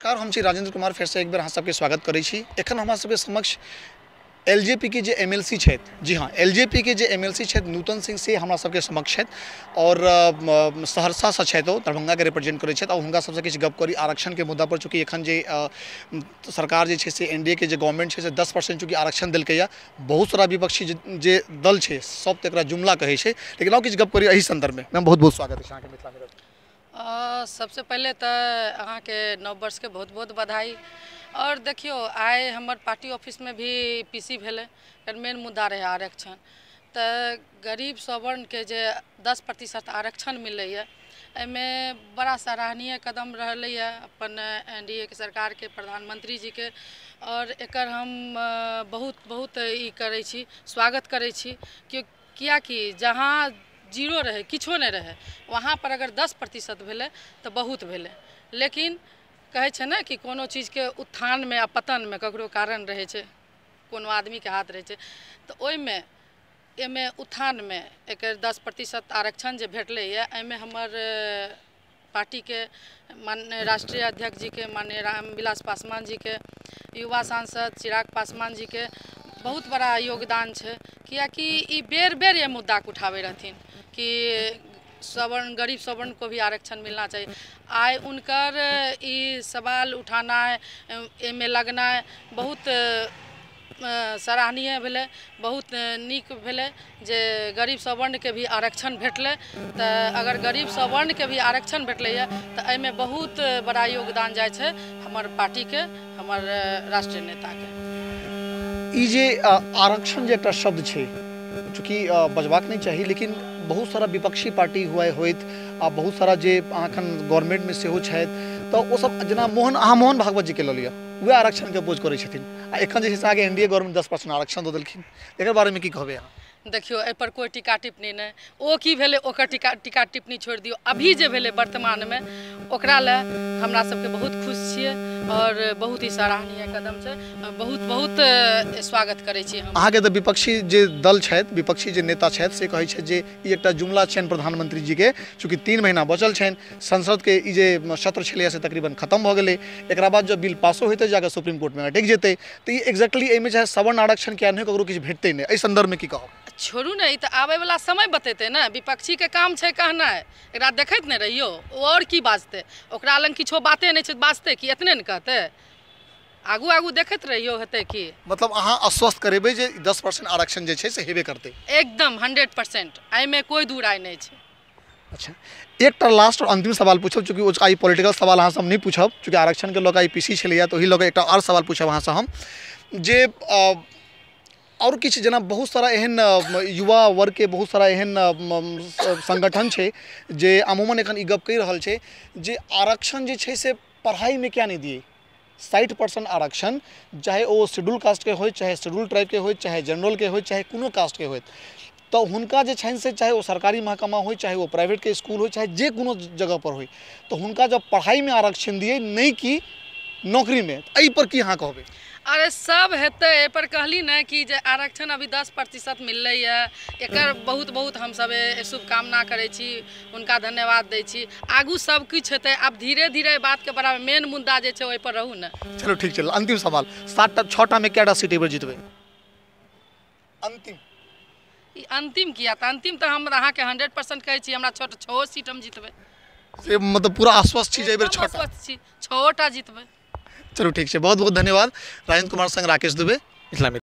नमस्कार, हम छी राजेंद्र कुमार। फेरसँ एक बेर अहाँ सबके स्वागत करै छी। एखन हमरा सबके समक्ष एलजेपी के जे एमएलसी छथि, जी हाँ, एलजेपी के जे एमएलसी छथि नूतन सिंह, से हमरा सबके समक्ष छथि और सहरसासँ छथि, ओ दरभंगाके रिप्रेजेंट करै छथि। और हुनका सबसँ किछु गप करी आरक्षणके मुद्दा पर। चूँकि एखन जे सरकार जे छै से एनडीए के जे गवर्नमेंट छै से 10% चूँकि आरक्षण देलकैया, बहुत सारा विपक्षी जे दल छै सब तऽ एकरा जुमला कहै छै, लेकिन आओर किछु गप करी एहि सन्दर्भमे। मैम, बहुत बहुत स्वागत अछि अहाँके मिथिला मिरर। सबसे पहिले तऽ अहाँके नव वर्षके बहुत बहुत बधाई। और देखियौ, आइ हमर पार्टी ऑफिसमे भी पीसी भेलै, एकर मेन मुद्दा रहै आरक्षण। तऽ गरीब सवर्णके जे 10% आरक्षण मिलैए, एहिमे बड़ा सराहनीय कदम रहलैए अपन एनडीए के सरकारके, प्रधानमंत्री जीके। और एकर हम बहुत बहुत ई करै छी, स्वागत करै छी। कियाकि जहाँ जीरो रहै, किछो नहि रहै, वहाँ पर अगर 10% भेलै तऽ बहुत भेलै। लेकिन कहै छै ने कि कोनो चीजके उत्थानमे आ पतनमे ककरो कारण रहै छै, कोनो आदमीके हाथ रहै छै। तऽ ओहिमे एहिमे उत्थानमे एकर 10% आरक्षण जे भेटलैए, एहिमे हमर पार्टीके माननीय राष्ट्रीय अध्यक्ष जीके, माननीय रामविलास पासवान जीके, युवा सांसद चिराग पासवान जीके बहुत बड़ा योगदान छै। कियाकि ई बेर बेर ये मुद्दाके उठाबै रहथिन कि सवर्ण, गरीब सवर्ण को भी आरक्षण मिलना चाहिए। आइ उनकर ई सवाल उठानाइ, एहिमे लगनाइ बहुत सराहनीय भेलै, बहुत नीक भेलै जे गरीब सवर्णके भी आरक्षण भेटलै। तऽ अगर गरीब सवर्णके भी आरक्षण भेटलैए तऽ एहिमे बहुत बड़ा योगदान जाइ छै हमर पार्टीके, हमर राष्ट्रीय नेताके। ई जे आरक्षण जे एकटा शब्द छै, चूँकि बजबाक नहि चाही, लेकिन बहुत सारा विपक्षी पार्टी हुआ होइत आ बहुत सारा जे अखन गवर्नमेंटमे सेहो छथि, तऽ ओ सब जेना अहाँ मोहन भागवत जीके लऽ लिअ, वएह आरक्षणके अपोज करै छथिन। आ एखन जे छै से अहाँके एनडीए गवर्नमेंट 10% आरक्षण दऽ देलखिन, एकर बारेमे की कहबै अहाँ? देखियौ, एहिपर कोइ टीका टिप्पणी नहि। ओ की भेलै ओकर टीका टिप्पणी छोड़ि दियौ। अभी जे भेलै वर्तमानमे, ओकरा लए हमरा सबके बहुत खुश छियै और बहुत ही सराहनीय कदम छै, बहुत बहुत स्वागत करै छी हम। अहाँके तऽ विपक्षी जे दल छथि, विपक्षी जे नेता छथि, से कहै छथि जे ई एकटा जुमला छनि प्रधानमंत्री जीके। चूँकि 3 महीना बचल छनि, संसदके ई जे सत्र छलैए से तकरीबन खत्म भऽ गेलै, एकरा बाद जब बिल पासो हेतै जाकऽ सुप्रीम कोर्टमे अटकि जेतै, तऽ ई एक्जैक्टली एहिमे चाहे सवर्ण आरक्षण किया नहि, ककरो किछु भेटतै नहि। एहि सन्दर्भमे की कहब? छोड़ू ने, ई तऽ आबैवला समय बतेतै ने। विपक्षीके काम छै कहनाइ, एकरा देखैत नहि रहियौ, ओ आओर की बाजतै? ओकरा लग किछो बाते नहि छै, बाजतै की? एतने ने कहतै, आगू आगू देखैत रहियौ हेतै की। मतलब अहाँ आश्वस्त करेबै जे 10% आरक्षण जे छै से हेबे करतै? एकदम 100%, एहिमे कोइ दू राय नहि छै। अच्छा, एकटा लास्ट और अंतिम सवाल पूछब, चूँकि ओ आइ पॉलिटिकल सवाल अहाँसँ हम नहि पूछब, चूँकि आरक्षणके लऽ कऽ आइ पीसी छलैए, तऽ ओहि लऽ कऽ एकटा आओर सवाल पूछब अहाँसँ हम जे और किछु जेना बहुत सारा एहन युवा वर्गके बहुत सारा एहन संगठन छै जे अमूमन एखन ई गप कहि रहल छै जे आरक्षण जे छै से पढ़ाइमे किया नहि दियै। 60% आरक्षण, चाहे ओ शेड्यूल कास्टके होय, चाहे शेड्यूल ट्राइबके होय, चाहे जनरलके होय, चाहे कोनो कास्टके होय, तऽ हुनका जे छनि से चाहे ओ सरकारी महकमा होय, चाहे ओ प्राइवेटके स्कूल होय, चाहे जे कोनो जगह पर होय, तऽ हुनका जब पढ़ाइमे आरक्षण दियै, नहि कि नौकरीमे। एहि पर की अहाँ कहबै? अरे सब हेतै, एहिपर कहली ने कि जे आरक्षण अभी 10% मिललैए, एकर बहुत बहुत हमसब शुभकामना करै छी, हुनका धन्यवाद दै छी। आगू सब किछु हेतै, आब धीरे धीरे बातके बढ़ाबै, मेन मुद्दा जे छै ओहिपर रहू ने। चलो ठीक छै, अंतिम सवाल, 7टा 6टामे कएटा सीट एहि बेर जीतबै? अंतिम ई अंतिम किया? तऽ अंतिम तऽ हम अहाँके 100% कहै छी, हमरा 6 सीट हम जीतबै। से मतलब पूरा आश्वस्त छी जे एहि बेर 6टा? आश्वस्त छी, 6टा जीतबै। चलू ठीक छै, बहुत बहुत धन्यवाद। राजेंद्र कुमार संग राकेश दुबे, मिथिला मिरर।